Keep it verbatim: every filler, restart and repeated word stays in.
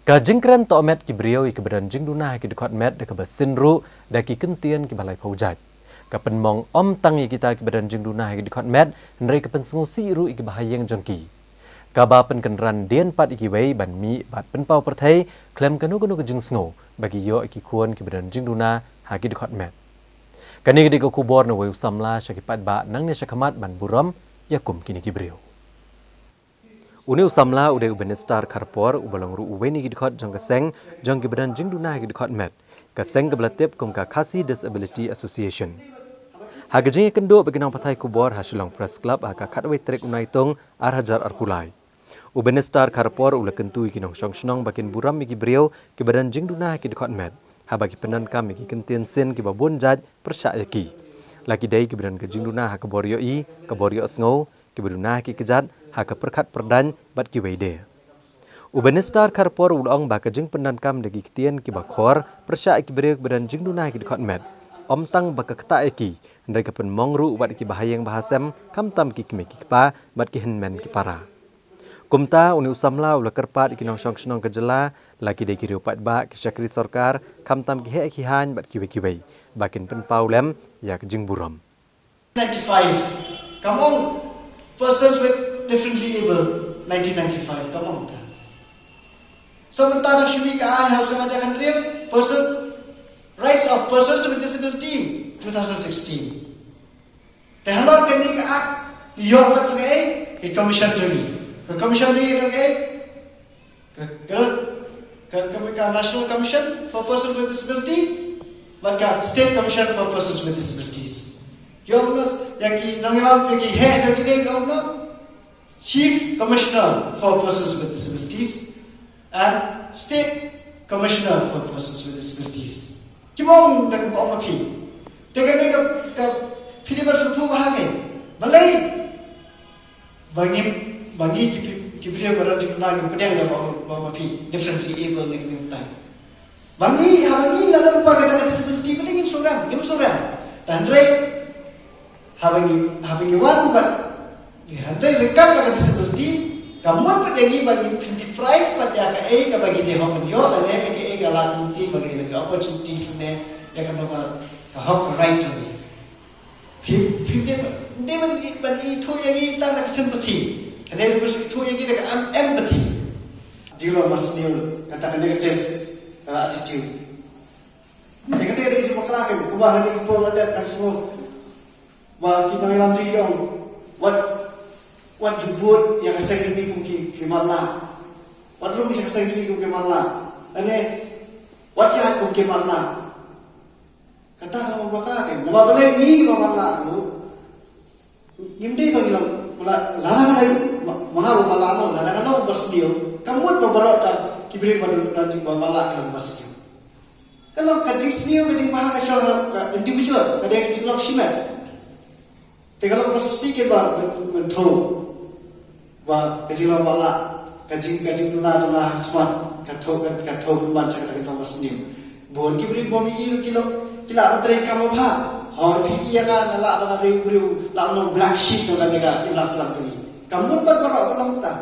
Ka jingkren tohmet ki briew ïa kiba don jingduna ha ki dkhot met da kaba sin ruh da ki kyntien kiba laiphew jait. Ka pynmong ym tang ïa kita kiba don jingduna ha ki dkhot met, hynrei ka pynsngewsih ruh ïa kiba ha ïing jong ki. Kaba pynkynran dien pat ïa kiwei ban mih bad pynpaw pyrthei khlem kano kano ka jingsngew ba ki ïoh ïa ki khun kiba don jingduna ha ki dkhot met. Kane ka dei ka khubor na uwei u samla sha ki paidbah nangne sha khmat ban burom ïa kum kine ki briew. Une u samla u dei u Benister Kharpor, uba long ruh uwei na ki dkhot jong ka seng jong kiba don jingduna ha ki dkhot met, ka seng kaba la tip kum ka Khasi Disability Association. Ha ka jingïakynduh bad ki nongpathai khubor ha Shillong Press Club ha ka khatwei tarik u Naitung ar hajar arphew lai, u Benister Kharpor u la kyntu ïa ki nongshong shnong ba kin burom ïa ki briew kiba don jingduna ha ki dkhot met haba ki pyndonkam ïa ki kyntien sin kiba bun jait pyrshah ïa ki. La ki dei kiba don ka jingduna ha ka bor ïohi, ka bor ïohsngew, kiba duna ha ki kjat, ha ka pyrkhat pyrdaiñ bad kiwei de. U Benister Kharpor u la ong ba ka jingpyndonkam da ki ktien kiba khor pyrshah ïa ki briew kiba don jingduna ha ki dkhot met, ym tang ba ka ktah ïa ki, hynrei ka pynmong ruh wat ïa kiba ha ïing ba ha sem, khamtam ki kmie ki kpa bad ki hynmen ki para. Kumta une u samla u la kyrpad ïa ki nongshong shnong ka jylla, la ki dei ki riew paidbah, ki shakri sorkar, khamtam ki heh ki haiñ bad kiwei kiwei, ba kin pynpaw lem ïa ka jingburom. Ninety-five, ka ong persons with differently able, nineteen ninety-five, ka ong ta. So mynta da shu mih ka ai ha u seng ka jaka hynriew, person, Rights of Persons with Disability, two thousand sixteen. Te halor kane ka act, ïoh pat sa kaei, ka commission jong ngi. Ka commission jong ngi ka dei kaei, ka, ka, ka, ka, ka National Commission for Persons with Disability, bad ka State Commission for Persons with Disabilities. Ïoh na, ïa ki nongïalam, ïa ki heh jong ki dei, ïoh na, Chief Commissioner for Persons with Disabilities and State Commissioner for Persons with Disabilities. Ki ong da kaba ong ma phi. Te kane ka, ka phi dei ban sngewthuh bha kein. Balei? Ba ngi, ba ngi ki, ki briew ba don jingduna ngi pdiang ïa ba, ba, ma phi differently able ne ki mynta. Ba ngi, haba ngi la lem pat ka disability, balei ngim sngewrem, ngim sngewrem. Hynrei haba ngi, haba ngi wan pat, hynrei ryngkat ka disability, ka mut pat ïa ngi ba ngi phin deprive pat ïa kaei kaba ngi dei hok ban ïoh lane ïa kaei ka la kumti ba ngi dei ban ïoh opportunities ne ïa kaba ka, ka hok, ka right jong ngi. Phim, phim dei, dei ban, ban ithuh ïa ngi tang da ka sympathy. Ka dei ban ithuh ïa ngi da ka em-, empathy. Jingduna ba sniew, kata ka negative, ka attitude. Te kata ka dei jingpakla kein, kumba hangne ki por la dep kan sngew ba ki nongïalam jong ngi ki ong, wat, wat ju bud ïa ka seng jong ngi kum ki, ki matlah. Wat rung ïa ka seng jong ngi kum ki matlah. Lane wat ïaid kum ki matlah. Kata ka long ba bakla kein. Namar balei ngi ba matlah ruh, ngim dei ba ngi long, la, lada nga dei, ma, ma nga ba matlah mo, lada nga long ba sniew, ka mut ba baroh ta ki briew ba don, ba matlah ki long ba sniew. Ka long ka jingsniew, ka jingbha ka shong ha ka individual, ka dei ka jinglong shimet. Te ka long ba shisha kein ba, ba, ba, ba, ba ka jinglong matlah, ka jing, ka jingduna, duna ha khmat, ka thew, ka, ka thew pynban sha kata ka jinglong ba sniew. Bun ki briew bym ïohi ruh ki long, ki lah ban trei kam bha. Hooid phi ïohi ïa nga, nga lah ban trei briew, lah ban long black sheep jong kane ka imlang slam jong ngi. Ka mut ba baroh ka long ta.